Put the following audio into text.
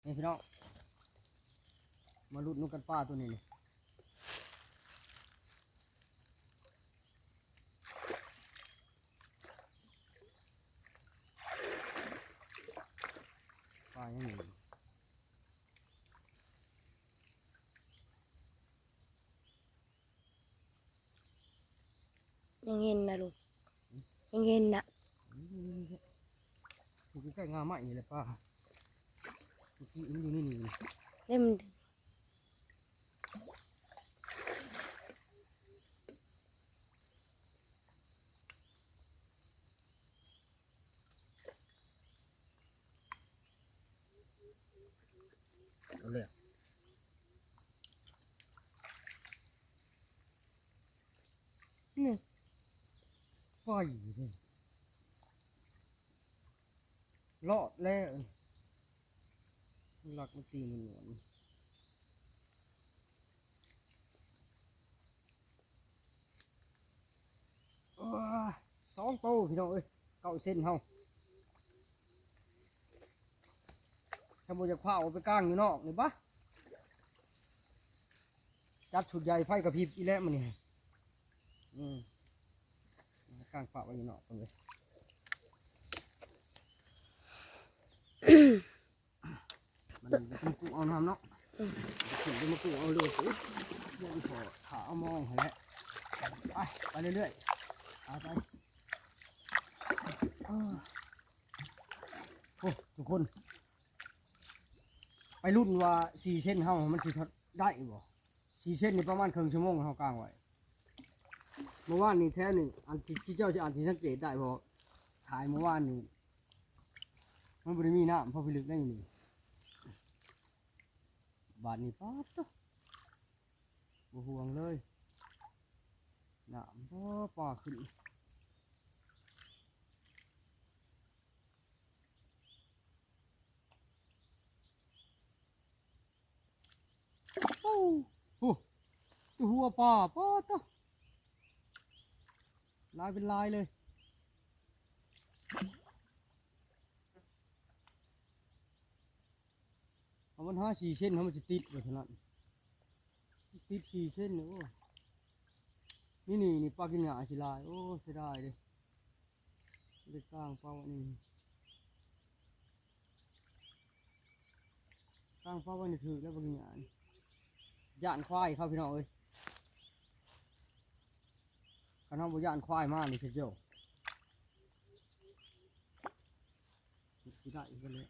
ນີ້ພີ່ນ້ອງ ມາລຸ້ນນຳກັນປາໂຕນີ້ນີ້ ປາຫຍັງນີ້. ຍັງເຫັນນະລູກ ຍັງເຫັນນະ ຢູ່ໃກ້ງາໄມ້ນີ້ແຫຼະປາ ເມື່ອກີ້ມັນຢູ່ໃນນີ້ ເດ້ມັນ ເອົາແລ້ວ ນີ້ ໄຟນີ້ ລອດແລ້ວ ລັກມັນຕີມັນນວນ. ເອີ ສອງໂຕພີ່ນ້ອງເອີຍ ເກົ້າເຊັນເຮົາ ຖ້າບໍ່ຢາກພາອອກໄປກາງຢູ່ນອກນີ້ບະ ຈັດຊຸດໃຫຍ່ໄຟກະພິບອີກແລ້ວມື້ນີ້ ອືມ ກາງປະໄວ້ຢູ່ນອກເພິ່ນເລີຍ. ມັນກໍຕ້ອງກຸເອົານຳເນາະ ອືມ ຂຶ້ນໄປມາກຸເອົາເລີຍ ໂອ້ຍ ຍັງພໍຖ້າເອົາມອງຫັ້ນແຫຼະ ໄປ ໄປເລື້ອຍໆ ໄປ ໄປ ເອີ ໂອ້ ທຸກຄົນ ໄປລຸ້ນວ່າສີ່ເຊັນເຮົາມັນຊິໄດ້ບໍ່ ສີ່ເຊັນນີ້ປະມານເຄິ່ງຊົ່ວໂມງເຮົາກາງໄວ້ ເມື່ອວານນີ້ແຖວນີ້ ອັນທີ່ເຈົ້າຊິອາດຊິສັງເກດໄດ້ ເພາະຖ່າຍເມື່ອວານນີ້ ມັນບໍ່ໄດ້ມີນ້ຳພໍພິລຶກໄດ້ນີ້ ບາດນີ້ປາດໂທ້ ບໍ່ຫ່ວງເລີຍ ນ້ຳ ໂອ້ ປາຂຶ້ນ. ໂອ້ ໂອ້ ຕົວຫົວປາ ປາດໂທ້ ຫຼາຍເປັນຫຼາຍເລີຍ. ເອົາມັນຫາສີ່ເຊັນ ເຮົາມັນຊິຕິດບໍ່ເທົ່ານັ້ນ ຕິດສີ່ເຊັນນີ້ ໂອ້ ນີ້ ນີ້ ນີ້ ປາກິນຫຍ້າຊິຫຼາຍ ໂອ້ ເສຍດາຍເດ້ ໄດ້ກາງເປົ້າອັນນີ້ ກາງເປົ້າອັນນີ້ຖືກແລ້ວ ປາກິນຫຍ້ານີ້ ຢ້ານຄວາຍເຂົາ ພີ່ນ້ອງເອີຍ ຄັນເຮົາບໍ່ຢ້ານຄວາຍມານີ້ ເສຍໂຈ ຊິໄດ້ອີກແລ້ວ.